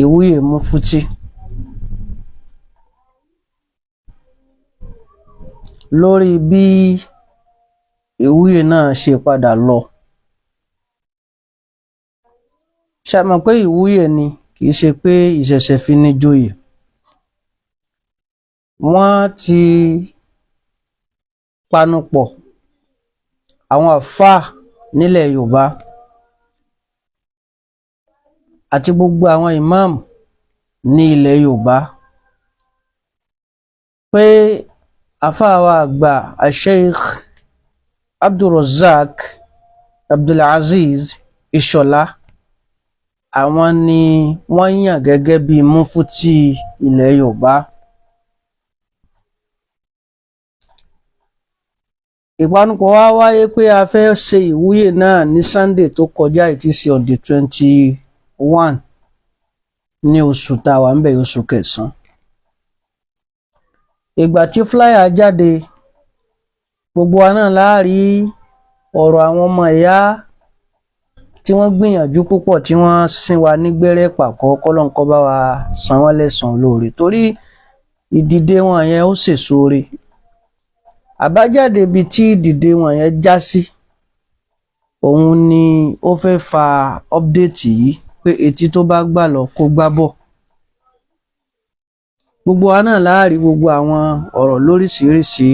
Ìwúyè Mufti lórí bí ìwúyè náà ṣe padà lọ. Ṣé ẹ mọ̀ pé ìwúyè ni, kì í ṣe pé ìṣẹ̀ṣẹ̀ fi ní joyè. Wọ́n ti panupọ̀ àwọn àfáà nílẹ̀ Yorùbá àti gbogbo àwọn ìmáàmù ní ilẹ̀ Yorùbá pé àfáà wa àgbà Sheikh Abdulrozak Abdulazeez Ìṣọ̀lá, àwọn ni wọ́n yàn gẹ́gẹ́ bí mufti ilẹ̀ Yorùbá. Ìpanupọ̀ wa wáyé pé a fẹ́ ṣe ìwúyè náà ní Sunday tó kọjá, yìí tí ṣe on the 21 ní oṣù tá a wà ń bẹ̀, oṣù kẹsàn-án. Ìgbà tí flyer jáde, gbogbo wa náà láàrí ọ̀rọ̀ àwọn ọmọ ìyá tí wọ́n gbìyànjú púpọ̀, tí wọ́n sin wa ní gbẹ́rẹ́ pàkọ́, kọ́lọ́n kó bá wa san wọ́n lẹ́san olóore, torí ìdìde wọn yẹn ó sèso re. Àbájáde ibi tí ìdìde wọn yẹn já sí, òun ni ó fẹ́ fa update yìí pé etí tó bá gbà lọ kó gbá bọ̀. Gbogbo wa náà láàrí gbogbo àwọn ọ̀rọ̀ lóríṣiríṣi.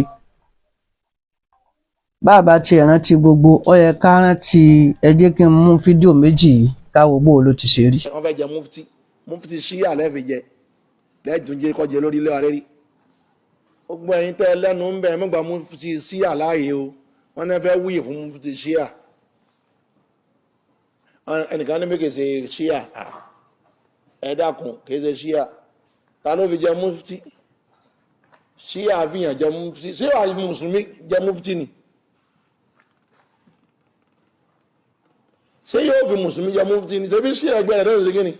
Bàbá tiẹ̀ rántí gbogbo, ó yẹ ká rántí. Ẹ jẹ́ kí n mú fídíò méjì yìí káwo bó ló ti ṣe rí. Wọ́n fẹ́ jẹ mufti, mufti ṣíyà lẹ́ẹ̀fì jẹ lẹ́ẹ̀dùn jẹ́ kọjẹ lórí ilé wa lérí. Gbogbo ẹ̀yin tẹ́ lẹ́nu ń bẹ̀, mọ́gbà mufti ṣíyà láàyè o. Wọ́n náà fẹ́ wúyè fún mufti ṣíyà. Ẹnìkan ní mékè ṣe ṣíyà, ẹ dákun, kì í ṣe ṣíyà. Ta ló fi jẹ mufti? Ṣíyà fìyàn jẹ mufti? Ṣé wàá fi mùsùlùmí jẹ mufti ni? Ṣé yóò fi mùsùlùmí jẹ mufti ni? Ṣebí ṣíyà ẹgbẹ́ rẹ̀ lọ́sẹ̀ kí ni?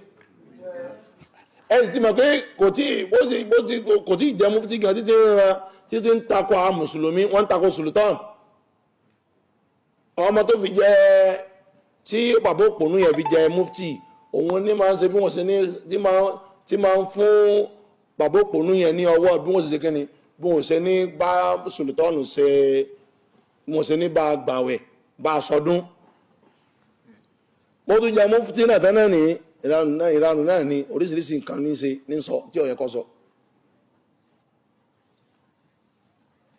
Ẹ sì ti mọ̀ pé kò tí jẹ mufti gan, títí ń ran, títí ń takò àwọn mùsùlùmí, wọ́n ń takò sultan. Ọmọ tó fi jẹ, tí bàbá òpònú yẹn fi jẹ mufti, òun ní máa ń ṣe bí wọ́n ṣe ní tí máa ń fún bàbá òpònú yẹn ní ọwọ́ bí wọ́n ṣe ṣe kíni, bí wọ́n ṣe ní bá sultan ṣe, bí wọ́n ṣe ní bá gbàwẹ̀, bá sọdún. Mo tún jẹ mufti náà tẹ́lẹ̀ ní ìranù náà, ìranù náà ní oríṣiríṣi nǹkan ní ṣe ní sọ tí ó yẹ kó sọ,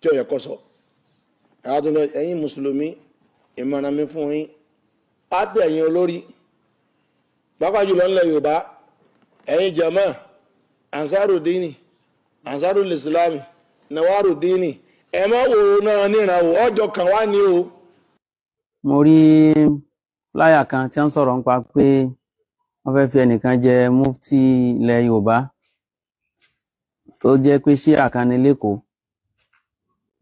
tí ó yẹ kó sọ. Ẹ̀yin mùsùlùmí, ìmọ̀ràn mi fún yín, pátí ẹ̀yin olórí, pàápàá jùlọ ńlẹ̀ Yorùbá, ẹ̀yin jàmá Ansaru Dini, Ansaru Islami, Nawaru Dini, ẹ má wo náà níran o, ọjọ́ kan wá ní o. Mo rí flyer kan tí wọ́n sọ̀rọ̀ nípa pé wọ́n fẹ́ fi ẹnìkan jẹ mufti ilẹ̀ Yorùbá tó jẹ́ pé ṣíà kan ní lẹ́kọ̀ọ́.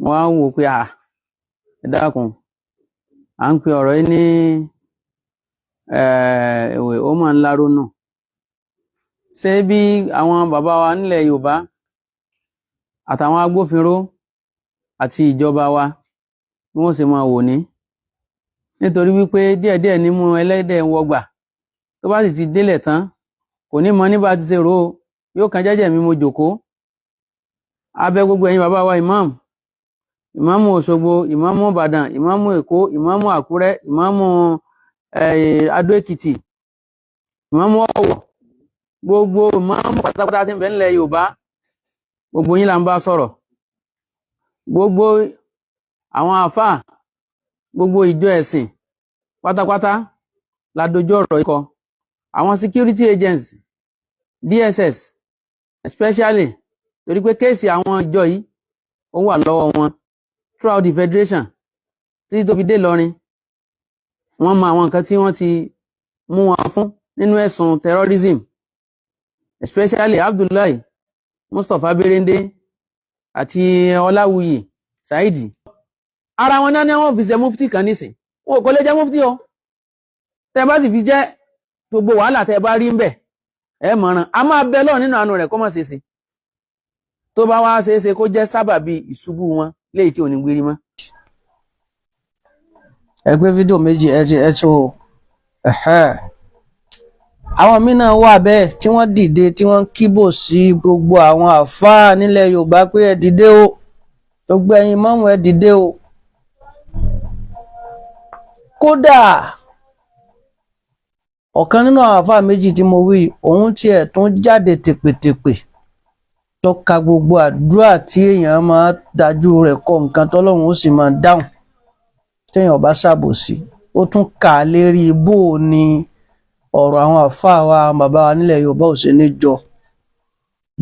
Wọ́n á wò pé à, ẹ dákun, à ń pe ọ̀rọ̀ yìí ní ẹ̀wẹ̀, ó máa ń lárónù. Ṣé bí àwọn bàbá wa nílẹ̀ Yorùbá àtàwọn agbófinró àti ìjọba wa bí wọ́n ṣe máa wò ní, nítorí wípé díẹ̀díẹ̀ ní mú ẹlẹ́dẹ̀ ń wọgbà, tó bá sì ti délẹ̀ tán kò ní mọ níbà ti ṣe rò ó, yóò kàn jẹ́jẹ́ mi. Mo jòkóó abẹ gbogbo ẹ̀yin bàbá wa, ìmáàmù, ìmáàmù Òṣogbo, ìmáàmù Ìbàdàn, ìmáàmù Èkó, ìmáàmù Àkúrẹ́, ìmáàmù Adó Èkìtì, ìmáàmù Ọ̀wọ̀, gbogbo ìmáàmù pátápátá tí ń bẹ nílẹ̀ Yorùbá, gbogbo yín là ń bá sọ̀rọ̀. Gbogbo àwọn àáfàá, gbogbo ìjọ ẹ̀sìn pátápátá la dojú ọ̀rọ̀ yìí kọ. Àwọn security agents, DSS especially, torí pé case àwọn ìjọ yìí ó wà lọ́wọ́ wọn throughout the federation títí tó fi dé Ìlọrin. Wọ́n mọ àwọn nǹkan tí wọ́n ti mú wọn fún nínú ẹ̀sùn terrorism, especially Abdullahi Mustapha Berende àti Ọláwuyì Saidi. Ara wọn náà ni wọ́n fi ṣe mufti kan nísìn. Wọn kò lè jẹ́ mufti o. Tẹ́ bá sì fi jẹ́, gbogbo wàhálà tẹ́ bá rí ń bẹ̀, ẹ mọ̀ràn. A máa bẹ lọ́ọ̀ nínú àánú rẹ̀ kó má ṣe ṣe, tó bá wá ṣe é ṣe kó jẹ́ sábàbí ìṣubú wọn léyìí tí ò ní gbérí mọ́. Ẹ gbé fídíò méjì, ẹ ti ẹ tó. Àwọn míì náà wà bẹ́ẹ̀ tí wọ́n dìde, tí wọ́n kíbò sí gbogbo àwọn àfáà nílẹ̀ Yorùbá pé ẹ dìde o, gbogbo ẹ̀yin mọ́mù, ẹ dìde o. Kódà ọ̀kan nínú àwọn àfáà méjì tí mo wí, òun tiẹ̀ tún jáde tèpètèpè tó ka gbogbo àdúrà tí èèyàn máa dájú rẹ̀ kọ nǹkan tọ́lọ́run ó sì máa dáhùn téèyàn bá ṣàbòsí. Ó tún kà á lérí bó o ní ọ̀rọ̀ àwọn àfáà wa, àwọn bàbá wa nílẹ̀ Yorùbá ò ṣe ní jọ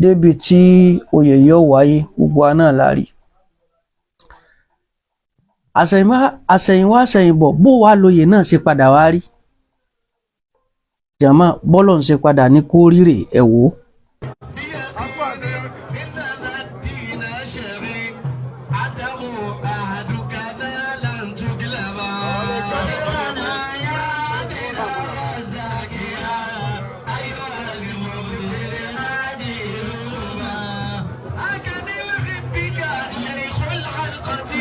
débi tí oyè yóò wáyé. Gbogbo wa náà la rí. Àṣẹ̀yìnwá àṣẹ̀yìnbọ̀, bó wàá lóye náà ṣe padà wá rí jàmá, bọ́lọ̀ ń ṣe padà ní kó rírè ẹ̀ wò ó. إنما الدين شريعته أهدك ذا لن تقلبا يا عبد الرزاق يا أيها المبتل هذه أكمل حبك شيخ الحلقة،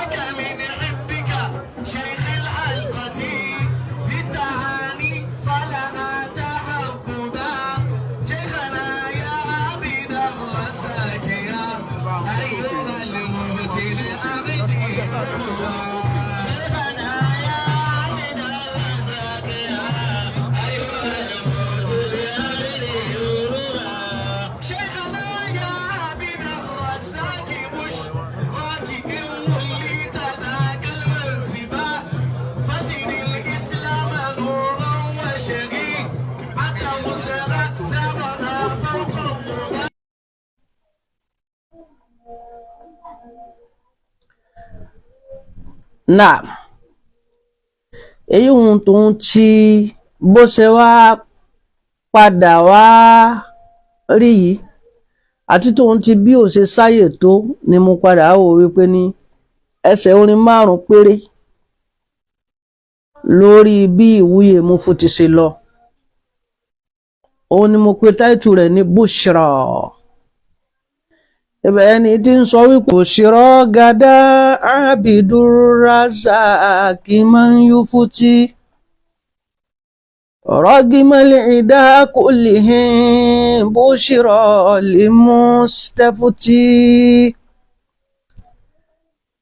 أكمل حبك شيخ الحلقة بالتهاني فلها تحببا. شيخنا يا عبد الرزاق يا أيها المبتل أبدي. شيخنا يا عبد الرزاق يا أيها المبتل أبدي. شيخنا يا عبد الرزاق بشراك إن وليت ذاك المنصبا، فزد الإسلام نورا وشريعة مسرت زمنا فوق الظلام. Náà èyí ohun tóun ti bó ṣe wá padà wá rí yìí àti tóun ti bí ò ṣe sáyè tó ni mo padà wò wípé ní ẹsẹ̀ orin márùn péré lórí bí ìwúyè Mufu ti ṣe lọ, òun ni mo pe táìtù rẹ̀ ní Bushra. Ibẹ̀ ẹni tí ń sọ wípé Bushra gada Abdulrazak man yufuti rọ́gímọ́lì ìdá kullihim bushra limustafuti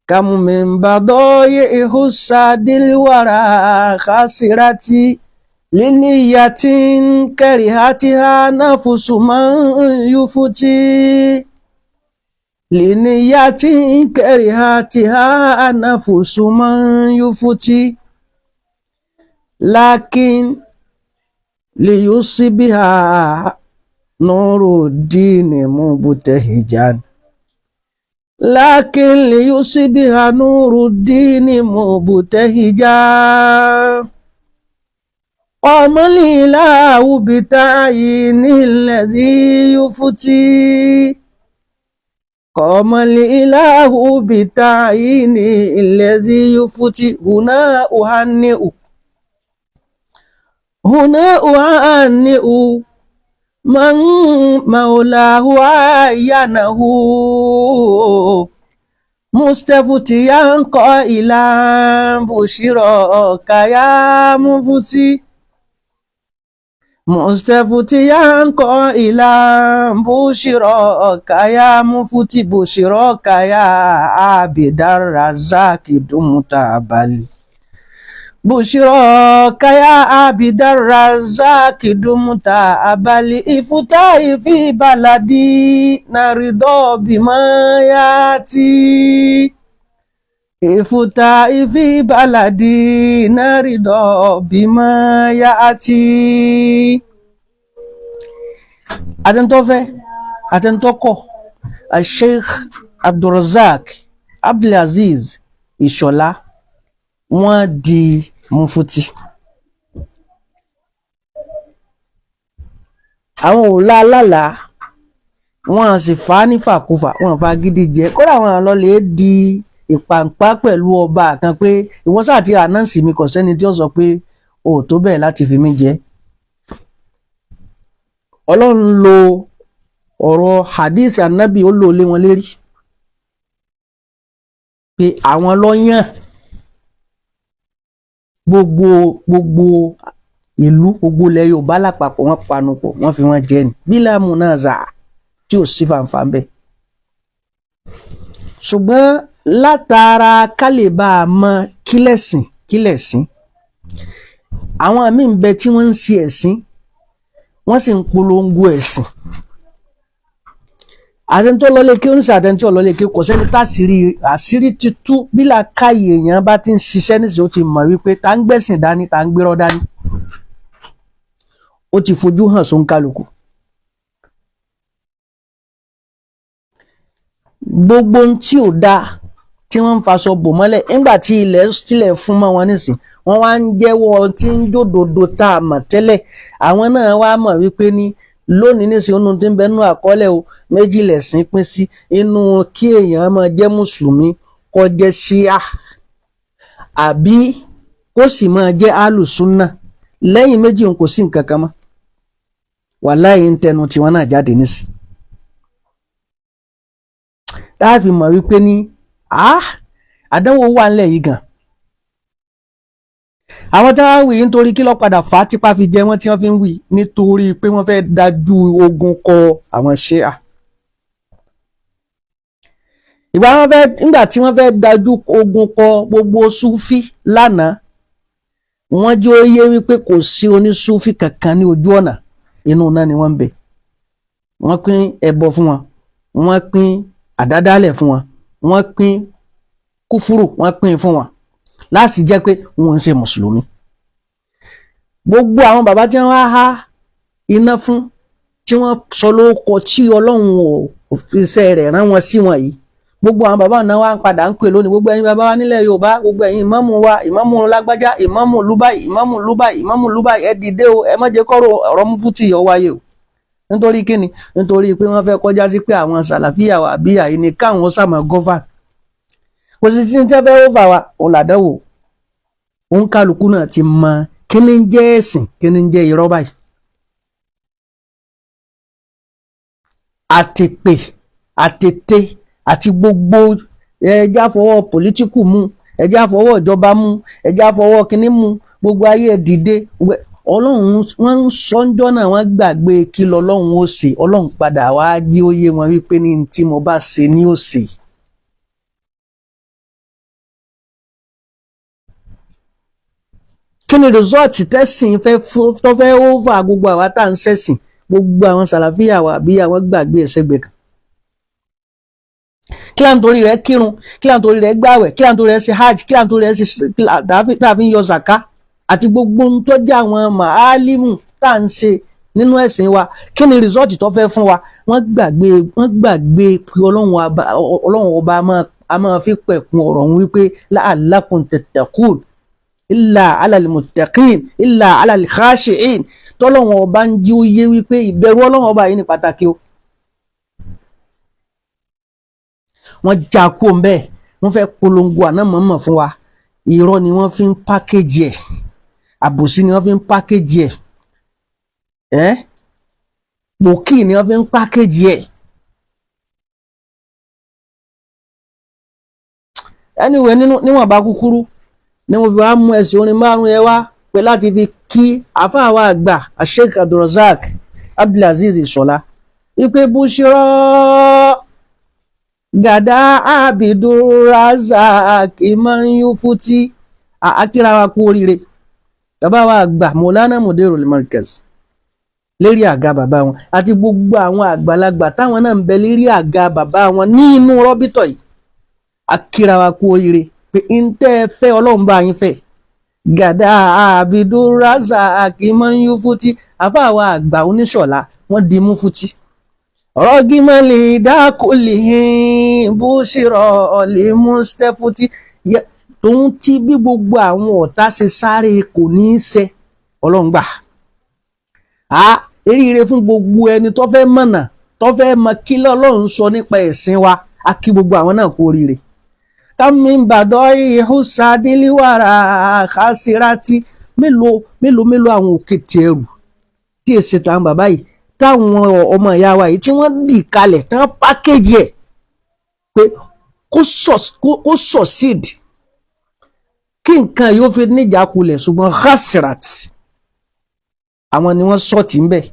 kam min badayi husadil wara khasirati liniyatin karihatiha nafusu man yufuti liniyatin karihatiha nafusu man yufuti lakin liyusibiha nurudini mubtahijan lakin liyusibiha nurudini mubtahijan qamalilahu bitayini alladhi yufuti qamalilahu bitayini alladhi yufuti. Huna uhanni'u, هنا أهنئ من مولاه عينه مستفتيا قائلا بشراك يا مفتي، مستفتيا قائلا بشراك يا مفتي، بشراك يا عبد الرزاق دمت بالي، بشراك يا عبد الرزاق دمت أبالي. إفتاي في بلدي نرضى بما ياتي، إفتاي في بلدي نرضى بما ياتي. Àtẹnitọ́fẹ́ àtẹnitọ́kọ̀, Sheikh Abdulrazak Abdulaziz Ìṣọ̀lá, wọ́n di mufuti. Àwọn ò la lálàá, wọ́n á sì fà á nífàkúfà, wọ́n fa gidi jẹ. Kódà wọn lọ lè di ìpàǹpá pẹ̀lú ọba kan pé ìwọ sáà ti ànáǹsì mi, kò sẹ́ni tí ó sọ pé o ò tó bẹ́ẹ̀ láti fi mí jẹ. Ọlọ́run lo ọ̀rọ̀ hadith anabi, ó lò lé wọn lérí pé àwọn ló yàn gbogbo gbogbo Ìlú gbogbo ilẹ̀ Yorùbá lápapọ̀, wọ́n panupọ̀, wọ́n fi wọ́n jẹ ní bíláàmù náà zà tí ò sí fàǹfà ń bẹ. Ṣùgbọ́n látara kálíbà mọ kílẹ̀sìn kílẹ̀sìn, àwọn míì ń bẹ tí wọ́n ń ṣe ẹ̀sìn, wọ́n sì ń polongo ẹ̀sìn. Àtẹnitọ́ lọ́lé kí oníṣẹ́, àtẹnitọ́ lọ́lé kí, kò sẹ́ni táṣìírí àṣírí ti tú. Bí làákàyè èèyàn bá ti ń ṣiṣẹ́ níṣẹ́, ó ti mọ̀ wípé tá ń gbẹ̀sìn dání, tá ń gbérọ́ dání, ó ti fojú hàn sóńkálukú. Gbogbo ohun tí ò dáa tí wọ́n ń faṣọ bò mọ́lẹ̀ nígbà tí ilẹ̀ tilẹ̀ fún mọ́ wọn nísìn, wọ́n wá ń jẹ́wọ́ tí ń jòdòdò tá a mọ̀ tẹ́lẹ̀. Àwọn náà wá mọ̀ wípé ní lónìí nísìn, inú tí ń bẹ nínú àkọọ́lẹ̀ o, méjì lẹ̀sìn pín sí: inú kí èèyàn máa jẹ́ mùsùlùmí kó jẹ́ ṣíà, àbí kó sì máa jẹ́ alùsúnà. Lẹ́yìn méjì n kò sí nǹkan kan mọ́. Wàláhì, ń tẹnu tiwọn náà jáde nísìn, táàfin mọ̀ wípé ní àdánwò wà ńlẹ̀ yìí gan. Àwọn tí wọ́n wí nítorí kí ló padà fà á tipa fi jẹ wọ́n tí wọ́n fi ń wí nítorí pé wọ́n fẹ́ dájú ogun kọ àwọn ṣíà. Ìgbà wọn fẹ́, nígbà tí wọ́n fẹ́ dájú ogun kọ gbogbo súfí lánàá, wọ́n jẹ́ ó yé wípé kò sí onísúfí kankan ní ojú ọ̀nà, inú náà ni wọ́n ń bẹ. Wọ́n pín ẹbọ fún wọn, wọ́n pín àdádálẹ̀ fún wọn, wọ́n pín kúfúrù, wọ́n pín fún wọn láti jẹ́ pé wọ́n ń ṣe mùsùlùmí. Gbogbo àwọn bàbá tí wọ́n á há iná fún, tí wọ́n sọ lóko tí Ọlọ́run ò fi iṣẹ́ rẹ̀ rán wọn sí wọn yìí, gbogbo àwọn bàbá náà wá ń padà ń pè lónìí. Gbogbo ẹ̀yin bàbá wa nílẹ̀ Yorùbá, gbogbo ẹ̀yin ìmáàmù wa, ìmáàmù lágbájá, ìmáàmù lúbáì, ìmáàmù lúbáì, ìmáàmù lúbáì, ẹ dìde o, ẹ má jẹ́ kọ́rọ̀ ọ̀rọ̀ mufti yọ wáyé o. Nítorí kíni? Nítorí pé wọ́n fẹ́ kọjá sí pé àwọn sàlàfíà wà bí àyè ní káwọn sàmọ̀ gọ́fà, kò sì sí ní tẹ́ fẹ́ ó fà wá òun làdánwò. Òun kálukú náà ti mọ kí ni ń jẹ́ ẹ̀sìn, kí ni ń jẹ́ irọ́ báyìí. Àtèpè àtètè àti gbogbo ẹja fọwọ́ pòlítíkù mú, ẹja fọwọ́ ìjọba mú, ẹja fọwọ́ kínní mú, gbogbo ayé dìde. Ọlọ́run wọ́n ń sọ́njọ́ náà, wọ́n gbàgbé kí lọ́lọ́run ó ṣe. Ọlọ́run padà wá jí ó yé wọn wípé ní tí mo bá ṣe ní ó ṣe. Kí ni rìsọ́ọ̀tì tẹ́sìn fẹ́ tó fẹ́ óvà gbogbo àwa tá à ń ṣẹ̀sìn? Gbogbo àwọn sàlàfíà wà bí àwọn gbàgbé ẹ̀sẹ̀gbẹ̀ kan. Kí là ń torí rẹ̀ kírun? Kí là ń torí rẹ̀ gbàwẹ̀? Kí là ń torí rẹ̀ ṣe hajj? Kí là ń torí rẹ̀ ṣe tààfin yọ zaka àti gbogbo ohun tó jẹ́ àwọn màálímù tá à ń ṣe nínú ẹ̀sìn wa? Kí ni rìsọ́ọ̀tì tó fẹ́ fún wa? Wọ́n gbàgbé pé Ọlọ́run ọba a máa fi pẹ̀kun ọ̀rọ̀ òun wípé la'allakum tattaqun illa ala al-muttaqin illa ala al-khashi'in. Tọ́lọ́run ọba ń jí ó yé wípé ìbẹ̀rù Ọlọ́run ọba yìí ní pàtàkì o. Wọ́n já kó ń bẹ́ẹ̀, wọ́n fẹ́ polongo àná mọ̀ọ́mọ̀ fún wa. Irọ́ ni wọ́n fi ń pákéjì ẹ̀, àbòsí ni wọ́n fi ń pákéjì ẹ̀, ẹ́ pòkì ni wọ́n fi ń pákéjì ẹ̀. Anyway, níwọ̀n bá kúkúrú ni mo fi wá mú ẹsẹ̀ orin márùn yẹn wá pé láti fi kí àfáà wa àgbà Sheikh Abdulrasaq Abdulaziz Ìṣọ̀lá wípé Bushra gàdá Abdulrasaq man yufuti. Akíra wa kú oríire, bàbá wa àgbà Maulana Mudirul Markaz lérí àga bàbá wọn àti gbogbo àwọn àgbàlagbà táwọn náà ń bẹ lérí àga bàbá wọn ní inú rọ́bìtọ̀ yìí. Akíra wa kú oríire pé ń tẹ́ ẹ fẹ́ Ọlọ́run bá yín fẹ́. Gàdá Abdulrasaq man yufuti, àfáà wa àgbà oníṣọ̀lá wọ́n di mú futi. Rọ́gímọ̀lì dákòlì búṣírọ̀ lè mú stẹ́fútì tòun ti bí gbogbo àwọn ọ̀tá ṣe sáré kò ní í ṣe Ọlọ́run gbà. Á eríire fún gbogbo ẹni tó fẹ́ mọ̀nà, tó fẹ́ mọ kí lọ́lọ́run sọ nípa ẹ̀sìn wa. Á kí gbogbo àwọn náà kú oríire. Kámi ń bàdọ́ ìhùsà délíwàrà kásírátì. Mélòó mélòó mélòó àwọn òkè tẹ̀rù tí èsì tàwọn bàbá yìí, táwọn ọmọ ìyá wa yìí tí wọ́n dì kalẹ̀ tí wọ́n pákéjì ẹ̀ pé kó succeed kí nǹkan yóò fi níjàkulẹ̀, ṣùgbọ́n khasirat Àwọn ni wọ́n sọ̀tì ń bẹ̀.